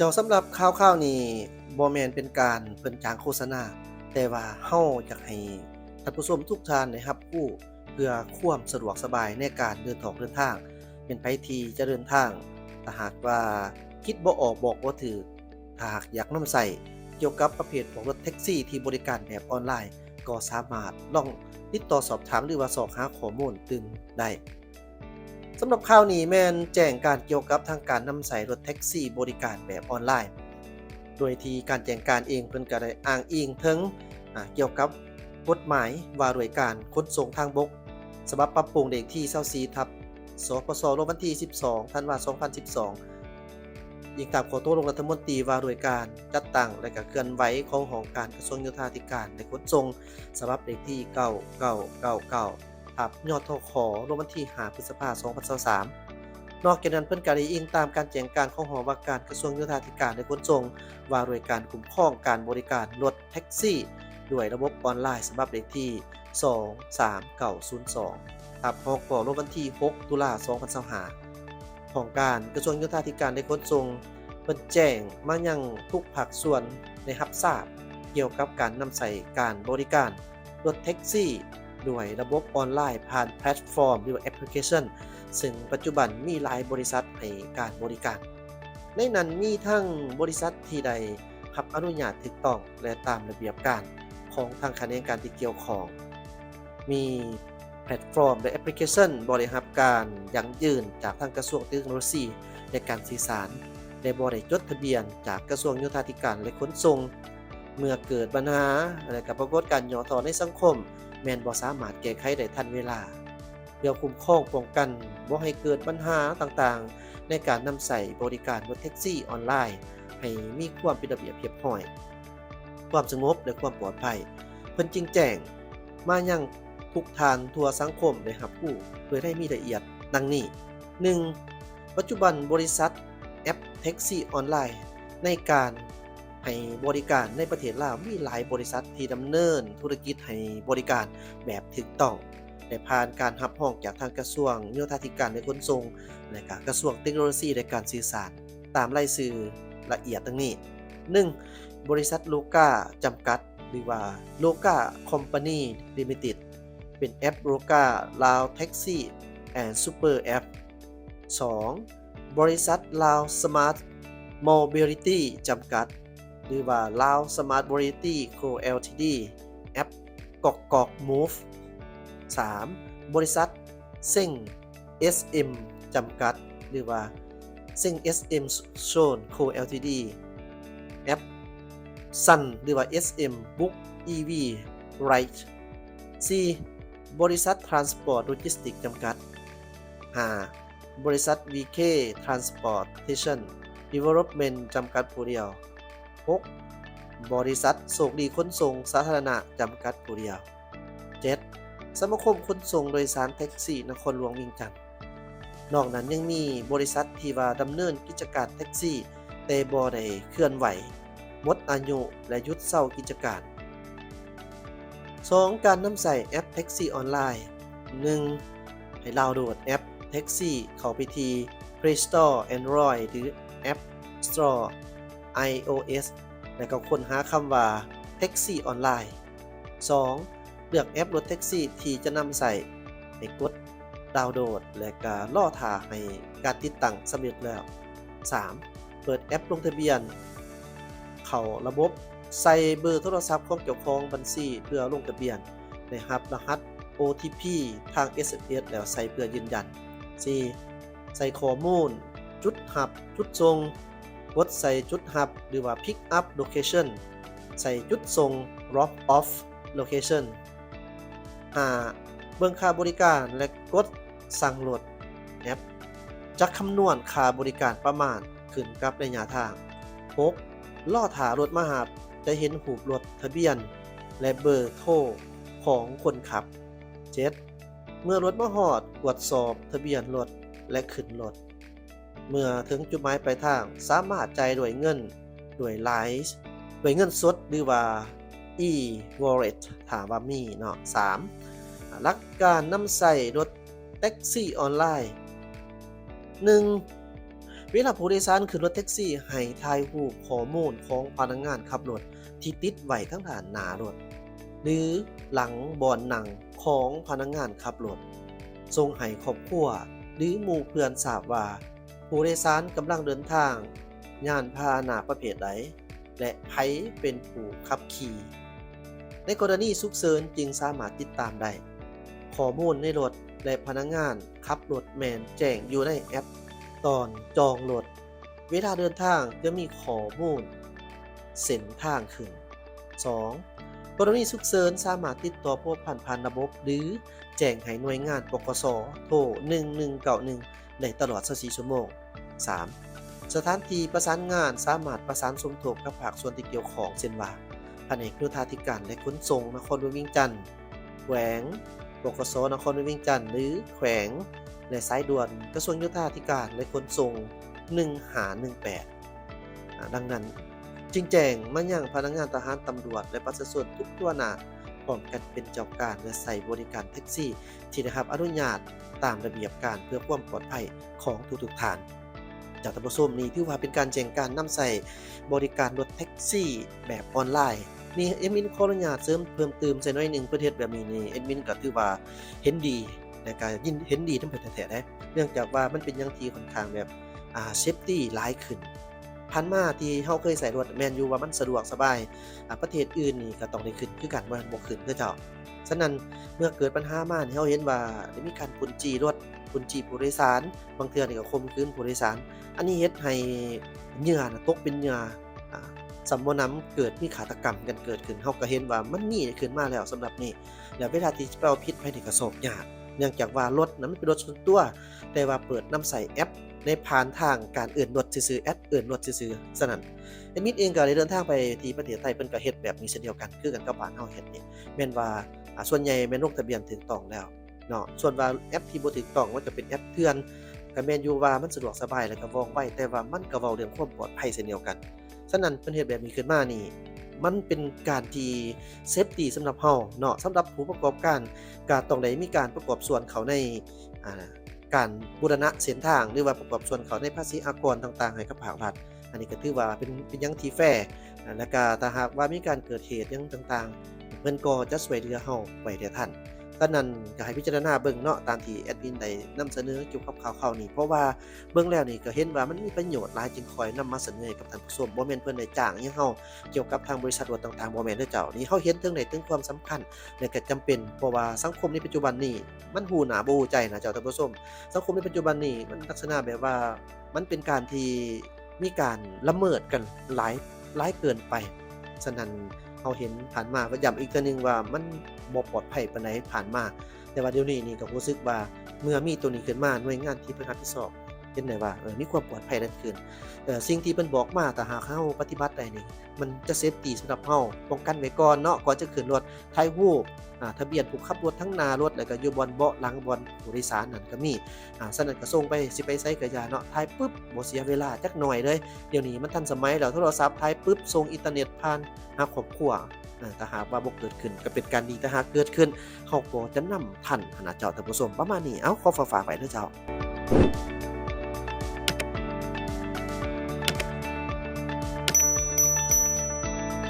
ເຈົ້າ, ສຳລັບຂ່າວຄາວນີ້ບໍ່ແມ່ນເປັນການເພິ່ນຈ້າງໂຄສະນາ, ແຕ່ວ່າເຮົາຢາກໃຫ້ທ່ານຜູ້ຊົມທຸກທ່ານໄດ້ຮັບຮູ້ ເພື່ອຄວາມສະດວກສະບາຍໃນການເດີນອອກເດີນທາງ. ແມ່ນໃຜທີ່ຈະເດີນທາງ, ຖ້າຫາກວ່າຄິດບໍ່ອອກ, ບອກບໍ່ຖືກ, ຖ້າຫາກຢາກນຳໃຊ້ກ່ຽວກັບປະເພດຂອງລົດແທັກຊີທີ່ບໍລິການແບບອອນລາຍ, ກໍສາມາດລອງຕິດຕໍ່ສອບຖາມ ຫຼືວ່າຊອກຫາຂໍ້ມູນຕື່ມໄດ້. ສຳລັບຂ່າວນີ້ແມ່ນແຈ້ງການກ່ຽວກັບທາງການນຳໃຊ້ລົດແທັກຊີບໍລິການແບບອອນລາຍ, ໂດຍທີ່ການແຈ້ງການເອງເພິ່ນກໍໄດ້ອ້າງອີງເຖິງ ອາ ກ່ຽວກັບກົດໝາຍວ່າດ້ວຍການຂົນສົ່ງທາງບົກ ສະບັບປັບປຸງເລກທີຊາວສີ່ ທັບ ສພສ ລົງວັນທີສິບສອງ ທັນວາ ສອງພັນສິບສອງ ອີງຕາມຂໍ້ຕົກລົງລັດຖະມົນຕີວ່າດ້ວຍການຈັດຕັ້ງ ແລະ ກະເຄື່ອນໄຫວຂອງຫ້ອງການກະຊວງໂຍທາທິການ ແລະ ຂົນສົ່ງ ສະບັບເລກທີເກົ້າເກົ້າເກົ້າເກົ້າ ທັບ ຍທຂ ລົງວັນທີຫ້າ ພຶດສະພາ ສອງພັນຊາວສາມ. ນອກຈາກນັ້ນເພິ່ນກະໄດ້ອີງຕາມການແຈ້ງການຂອງຫ້ອງວ່າການກະຊວງໂຍທາທິການ ແລະ ຂົນສົ່ງ ວ່າດ້ວຍການຄຸ້ມຄອງການບໍລິການລົດແທັກຊີດ້ວຍລະບົບອອນລາຍ ສະບັບເລກທີສອງສາມເກົ້າສູນສອງ ທັບ ຫກ ລົງວັນທີຫົກ ຕຸລາ ສອງພັນຊາວຫ້າ. ຫ້ອງການກະຊວງໂຍທາທິການ ແລະ ຂົນສົ່ງ ເພິ່ນແຈ້ງມາຍັງທຸກພາກສ່ວນໄດ້ຮັບຊາບກ່ຽວກັບການນຳໃຊ້ການບໍລິການລົດແທັກຊີດ້ວຍລະບົບອອນລາຍຜ່ານແພລດຟອມ ຫຼືວ່າແອັບພລິເຄຊັນ ເຊິ່ງປັດຈຸບັນມີຫຼາຍບໍລິສັດໃຫ້ການບໍລິການ. ໃນນັ້ນມີທັງບໍລິສັດທີ່ໄດ້ຮັບອະນຸຍາດຖືກຕ້ອງ ແລະ ຕາມລະບຽບການຂອງທາງຂະແໜງການທີ່ກ່ຽວຂ້ອງ, ມີແພລດຟອມ ແລະ ແອັບພລິເຄຊັນບໍ່ໄດ້ຮັບການຢັ້ງຢືນຈາກທາງກະຊວງເຕັກໂນໂລຊີ ແລະ ການສື່ສານ ແລະ ບໍ່ໄດ້ຈົດທະບຽນຈາກກະຊວງໂຍທາທິການ ແລະ ຂົນສົ່ງ. ເມື່ອເກີດບັນຫາ ແລະ ກະປາກົດການຫຍໍ້ທໍ້ໃນສັງຄົມ ແມ່ນບໍ່ສາມາດແກ້ໄຂໄດ້ທັນເວລາ. ເພື່ອຄຸ້ມຄອງປ້ອງກັນບໍ່ໃຫ້ເກີດບັນຫາຕ່າງໆ ໃນການນຳໃຊ້ບໍລິການລົດແທັກຊີອອນລາຍ ໃຫ້ມີຄວາມເປັນລະບຽບຮຽບຮ້ອຍ, ຄວາມສະຫງົບ ແລະ ຄວາມປອດໄພ, ເພິ່ນຈຶ່ງແຈ້ງມາຍັງທຸກທ່ານທົ່ວສັງຄົມໄດ້ຮັບຮູ້ໂດຍໄດ້ມີລະອຽດດັ່ງນີ້. ໜຶ່ງ, ປັດຈຸບັນບໍລິສັດແອັບແທັກຊີອອນລາຍໃນການ ໃຫ້ບໍລິການໃນປະເທດລາວ ມີຫຼາຍບໍລິສັດທີ່ດຳເນີນທຸລະກິດໃຫ້ບໍລິການແບບຖືກຕ້ອງ ແລະ ຜ່ານການຮັບຮອງຈາກທາງກະຊວງໂຍທາທິການ ແລະ ຂົນສົ່ງ ແລະ ກະກະຊວງເຕັກໂນໂລຊີ ແລະ ການສື່ສານ ຕາມລາຍຊື່ລະອຽດດັ່ງນີ້. ໜຶ່ງ, ບໍລິສັດໂລກາຈຳກັດ ຫຼືວ່າ Loka Company Limited ເປັນແອັບ Loka Lao Taxi and Super App. ສອງ, ບໍລິສັດ Lao Smart Mobility ຈຳກັດ ຫຼືວ່າ Lao Smart Mobility Co Ltd ແອັບ ກອກກອກ Move. ສາມ, ບໍລິສັດ ເຊັງ ເອສເອັມ ຈຳກັດ ຫຼືວ່າ ເຊັງ ເອສເອັມ Zone Co Ltd ແອັບ Sun ຫຼືວ່າ ເອສເອັມ Book ອີ ວີ Ride. ສີ່, ບໍລິສັດ Transport Logistics ຈຳກັດ. ຫ້າ, ບໍລິສັດ ວີເຄ Transportation Development ຈຳກັດຜູ້ດຽວ. ຫົກ, ບໍລິສັດໂຊກດີຂົນສົ່ງສາທາລະນະຈຳກັດຜູ້ດຽວ. ເຈັດ, ສະມາຄົມຂົນສົ່ງໂດຍສານແທັກຊີນະຄອນຫຼວງວຽງຈັນ. ນອກນັ້ນຍັງມີບໍລິສັດທີ່ວ່າດຳເນີນກິດຈະການແທັກຊີ ແຕ່ບໍ່ໄດ້ເຄື່ອນໄຫວ, ໝົດອາຍຸ ແລະ ຢຸດເຊົາກິດຈະການ. ສອງ, ການນຳໃຊ້ແອັບແທັກຊີອອນລາຍ. ໜຶ່ງ, ໃຫ້ດາວໂຫຼດແອັບແທັກຊີເຂົ້າໄປທີ່ Play Store Android ຫຼື App Store iOS ແລ້ວກໍຄົ້ນຫາຄຳວ່າ ແທັກຊີອອນລາຍ. ສອງ, ເລືອກແອັບລົດແທັກຊີທີ່ຈະນຳໃຊ້, ໃຫ້ກົດດາວໂຫຼດ ແລະ ກໍລໍຖ້າໃຫ້ການຕິດຕັ້ງສຳເລັດແລ້ວ. ສາມ, ເປີດແອັບລົງທະບຽນເຂົ້າລະບົບ, ໃສ່ເບີໂທລະສັບຂອງເຈົ້າຂອງບັນຊີເພື່ອລົງທະບຽນ, ໄດ້ຮັບລະຫັດ ໂອ ທີ ພີ ທາງ ເອສ ເອັມ ເອສ ແລ້ວໃສ່ເພື່ອຢືນຢັນ. ສີ່, ໃສ່ຂໍ້ມູນຈຸດຮັບ, ຈຸດສົ່ງ, ກົດໃສ່ຈຸດຮັບ ຫຼືວ່າ Pick Up Location, ໃສ່ຈຸດສົ່ງ Drop Off Location. ຫ້າ, ເບິ່ງຄ່າບໍລິການ ແລະ ກົດສັ່ງລົດ. ແອັບຈະຄຳນວນຄ່າບໍລິການປະມານຂຶ້ນກັບໄລຍະທາງ. ຫົກ, ລໍຖ້າລົດມາຮັບ, ຈະເຫັນຮູບລົດ, ທະບຽນ ແລະ ເບີໂທຂອງຄົນຂັບ. ເຈັດ, ເມື່ອລົດມາຮອດ, ກວດສອບທະບຽນລົດ ແລະ ຂຶ້ນລົດ. ເມື່ອເຖິງຈຸດໝາຍປາຍທາງ, ສາມາດຈ່າຍດ້ວຍເງິນ, ດ້ວຍລາຍ, ດ້ວຍເງິນສົດ ຫຼືວ່າ e-wallet ຖ້າວ່າມີເນາະ. ສາມ, ຫຼັກການນຳໃຊ້ລົດແທັກຊີອອນລາຍ. ໜຶ່ງ, ເວລາຜູ້ໂດຍສານຂຶ້ນລົດແທັກຊີ ໃຫ້ຖ່າຍຮູບຂໍ້ມູນຂອງພະນັກງານຂັບລົດທີ່ຕິດໄວ້ທາງດ້ານໜ້າລົດ ຫຼື ຫຼັງບ່ອນນັ່ງຂອງພະນັກງານຂັບລົດ ສົ່ງໃຫ້ຄອບຄົວ ຫຼື ໝູ່ເພື່ອນຊາບວ່າ ຜູ້ໂດຍສານກຳລັງເດີນທາງຍານພາຫະນະປະເພດໃດ ແລະ ໃຜເປັນຜູ້ຂັບຂີ່. ໃນກໍລະນີສຸກເສີນຈຶ່ງສາມາດຕິດຕາມໄດ້. ຂໍ້ມູນໃນລົດ ແລະ ພະນັກງານຂັບລົດແມ່ນແຈ້ງຢູ່ໃນແອັບຕອນຈອງລົດ. ເວລາເດີນທາງຈະມີຂໍ້ມູນເສັ້ນທາງຂຶ້ນ. ສອງ ກໍລະນີສຸກເສີນສາມາດຕິດຕໍ່ພົວພັນຜ່ານລະບົບ ຫຼື ແຈ້ງໃຫ້ໜ່ວຍງານ ປກສ ໂທ ໜຶ່ງໜຶ່ງເກົ້າໜຶ່ງ ໄດ້ຕະຫຼອດຊາວສີ່ຊົ່ວໂມງ. ສາມ ສະຖານທີ່ປະສານງານສາມາດປະສານສົມທົບກັບພາກສ່ວນທີ່ກ່ຽວຂ້ອງ ເຊັ່ນວ່າ ພະແນກໂຍທາທິການ ແລະ ຂົນສົ່ງນະຄອນຫຼວງວຽງຈັນ, ແຂວງ, ປກສ ນະຄອນຫຼວງວຽງຈັນ ຫຼື ແຂວງ ແລະ ສາຍດ່ວນກະຊວງໂຍທາທິການ ແລະ ຂົນສົ່ງ ໜຶ່ງຫ້າໜຶ່ງແປດ. ອາ ດັ່ງນັ້ນ ຈຶ່ງແຈ້ງມາຍັງພະນັກງານທະຫານ, ຕຳຫຼວດ ແລະ ປະຊາຊົນທຸກທົ່ວໜ້າ ພ້ອມກັນເປັນເຈົ້າການ ແລະ ໃຊ້ບໍລິການແທັກຊີທີ່ໄດ້ຮັບອະນຸຍາດຕາມລະບຽບການ ເພື່ອຄວາມປອດໄພຂອງທຸກໆທ່ານ. ເຈົ້າທ່ານຜູ້ຊົມ, ນີ້ຖືວ່າເປັນການແຈ້ງການນຳໃຊ້ບໍລິການລົດແທັກຊີແບບອອນລາຍ. ນີ້ແອດມິນຂໍອະນຸຍາດເສີມເພີ່ມຕື່ມໃສ່ໜ້ອຍໜຶ່ງ, ເພິ່ນເຮັດແບບນີ້ນີ້ ແອດມິນກໍຖືວ່າເຫັນດີ ແລະ ກໍຍິນ ເຫັນດີນຳເພິ່ນແທ້ໆເດ້, ເນື່ອງຈາກວ່າມັນເປັນຫຍັງທີ່ຂ້ອນຂ້າງແບບ ອ່າ ເຊຟຕີຫຼາຍຂຶ້ນ. ຜ່ານມາທີ່ເຮົາເຄີຍໃຊ້ລົດ ແມ່ນຢູ່ວ່າມັນສະດວກສະບາຍ, ອ່າ ປະເທດອື່ນນີ້ກໍຕ້ອງໄດ້ຂຶ້ນຄືກັນ, ບໍ່ແມ່ນບໍ່ຂຶ້ນຄືເຈົ້າ. ສະນັ້ນ ເມື່ອເກີດບັນຫາມານີ້ ເຮົາເຫັນວ່າໄດ້ມີການປຸ້ນຈີ້ລົດ, ປຸ້ນຈີ້ຜູ້ໂດຍສານ, ບາງເທື່ອນີ້ກໍຂົ່ມຂືນຜູ້ໂດຍສານ. ອັນນີ້ເຮັດໃຫ້ເຫຍື່ອນະຕົກເປັນເຫຍື່ອ ອ່າ ສ່ຳບໍ່ນຳເກີດມີຄາດຕະກຳກັນເກີດຂຶ້ນ. ເຮົາກໍເຫັນວ່າມັນມີຂຶ້ນມາແລ້ວສຳລັບນີ້, ແລ້ວເວລາທີ່ຈະໄປເອົາຜິດໃຜນີ້ກໍຊອກຍາກ, ເນື່ອງຈາກວ່າລົດນັ້ນມັນເປັນລົດສ່ວນຕົວ, ແຕ່ວ່າເປີດນຳໃຊ້ແອັບ ໃນຜ່ານທາງການເອີ້ນລົດຊື່ໆ, ແອັບເອີ້ນລົດຊື່ໆ. ສະນັ້ນ ແອດມິນເອງກໍໄດ້ເດີນທາງໄປທີ່ປະເທດໄທ, ເພິ່ນກໍເຮັດແບບນີ້ເຊັ່ນດຽວກັນ ຄືກັນກັບບ້ານເຮົາເຮັດນີ້, ແມ່ນວ່າ ອາ ສ່ວນໃຫຍ່ແມ່ນລົງທະບຽນຖືກຕ້ອງແລ້ວເນາະ. ສ່ວນວ່າແອັບທີ່ບໍ່ຖືກຕ້ອງ ມັນກໍເປັນແອັບເຖື່ອນ, ກໍແມ່ນຢູ່ວ່າມັນສະດວກສະບາຍ ແລ້ວກໍວ່ອງໄວ, ແຕ່ວ່າມັນກໍເວົ້າເລື່ອງຄວາມປອດໄພເຊັ່ນດຽວກັນ. ສະນັ້ນ ເພິ່ນເຮັດແບບນີ້ຂຶ້ນມານີ້ ມັນເປັນການທີ່ເຊຟຕີສຳລັບເຮົາເນາະ. ສຳລັບຜູ້ປະກອບການ ກໍຕ້ອງໄດ້ມີການປະກອບສ່ວນເຂົ້າໃນ ອ່າ ການບູລະນະເສັ້ນທາງ ຫຼືວ່າປະກອບສ່ວນເຂົ້າໃນພາສີອາກອນຕ່າງໆໃຫ້ກັບພາກລັດ. ອັນນີ້ກໍຖືວ່າເປັນ ເປັນຫຍັງທີ່ແຟ, ແລ້ວກໍຖ້າຫາກວ່າມີການເກີດເຫດຫຍັງຕ່າງໆ ເພິ່ນກໍຈະຊ່ວຍເຫຼືອເຮົາໄວ້ໄດ້ທັນ. ສະນັ້ນ ກໍໃຫ້ພິຈາລະນາເບິ່ງເນາະ ຕາມທີ່ແອດມິນໄດ້ນຳສະເໜີກ່ຽວກັບຂ່າວໆນີ້, ເພາະວ່າເບິ່ງແລ້ວນີ້ກໍເຫັນວ່າມັນມີປະໂຫຍດຫຼາຍ ຈຶ່ງຄ່ອຍນຳມາສະເໜີໃຫ້ກັບທ່ານຜູ້ຊົມ. ບໍ່ແມ່ນເພິ່ນໄດ້ຈ້າງຫຍັງເຮົາ ກ່ຽວກັບທາງບໍລິສັດລົດຕ່າງໆ, ບໍ່ແມ່ນເດີເຈົ້າ. ນີ້ເຮົາເຫັນເຖິງໄດ້ເຖິງຄວາມສຳຄັນ ແລະ ກໍຈຳເປັນ, ເພາະວ່າສັງຄົມໃນປັດຈຸບັນນີ້ມັນຮູ້ໜ້າບໍ່ຮູ້ໃຈນະເຈົ້າທ່ານຜູ້ຊົມ. ສັງຄົມໃນປັດຈຸບັນນີ້ມັນລັກສະນະແບບວ່າ ມັນເປັນການທີ່ມີການລະເມີດກັນຫຼາຍ, ຫຼາຍເກີນໄປ. ສະນັ້ນ ເຮົາເຫັນຜ່ານມາ, ກໍຢ້ຳອີກເທື່ອໜຶ່ງວ່າມັນບໍ່ປອດໄພປານໃດຜ່ານມາ, ແຕ່ວ່າດຽວນີ້ນີ້ກໍຮູ້ສຶກວ່າ ເມື່ອມີໂຕນີ້ຂຶ້ນມາ, ໜ່ວຍງານທີ່ເພິ່ນຮັບຜິດຊອບເຫັນໄດ້ວ່າ ເອີ ມີຄວາມປອດໄພຫຼາຍຂຶ້ນ. ເອີ ສິ່ງທີ່ເພິ່ນບອກມາ ຖ້າຫາກເຮົາປະຕິບັດໄດ້ນີ້ ມັນຈະເຊຟຕີສຳລັບເຮົາ, ປ້ອງກັນໄວ້ກ່ອນເນາະ, ກ່ອນຈະຂຶ້ນລົດ. ຖ່າຍຮູບ ອ່າ ທະບຽນຜູ້ຂັບລົດທາງໜ້າລົດ ແລ້ວກໍຢູ່ບ່ອນເບາະຫຼັງ ບ່ອນຜູ້ໂດຍສານນັ້ນກໍມີ. ອ່າ ສະນັ້ນກໍສົ່ງໄປ, ຊິໄປໃສກໍຢ່າເນາະ, ຖ່າຍປຶບບໍ່ເສຍເວລາຈັກໜ້ອຍເລີຍ. ດຽວນີ້ມັນທັນສະໄໝແລ້ວ, ໂທລະສັບຖ່າຍປຶບ ສົ່ງອິນເຕີເນັດຜ່ານຫາຄອບຄົວ. ອ່າ ຖ້າຫາກວ່າບໍ່ເກີດຂຶ້ນກໍເປັນການດີ, ຖ້າຫາກເກີດຂຶ້ນ ເຮົາກໍຈະນຳທັນຫັ້ນນະເຈົ້າທ່ານຜູ້ຊົມ. ປະມານນີ້, ເອົາ ຂໍຝາກ, ຝາກໄວ້ເດີເຈົ້າ.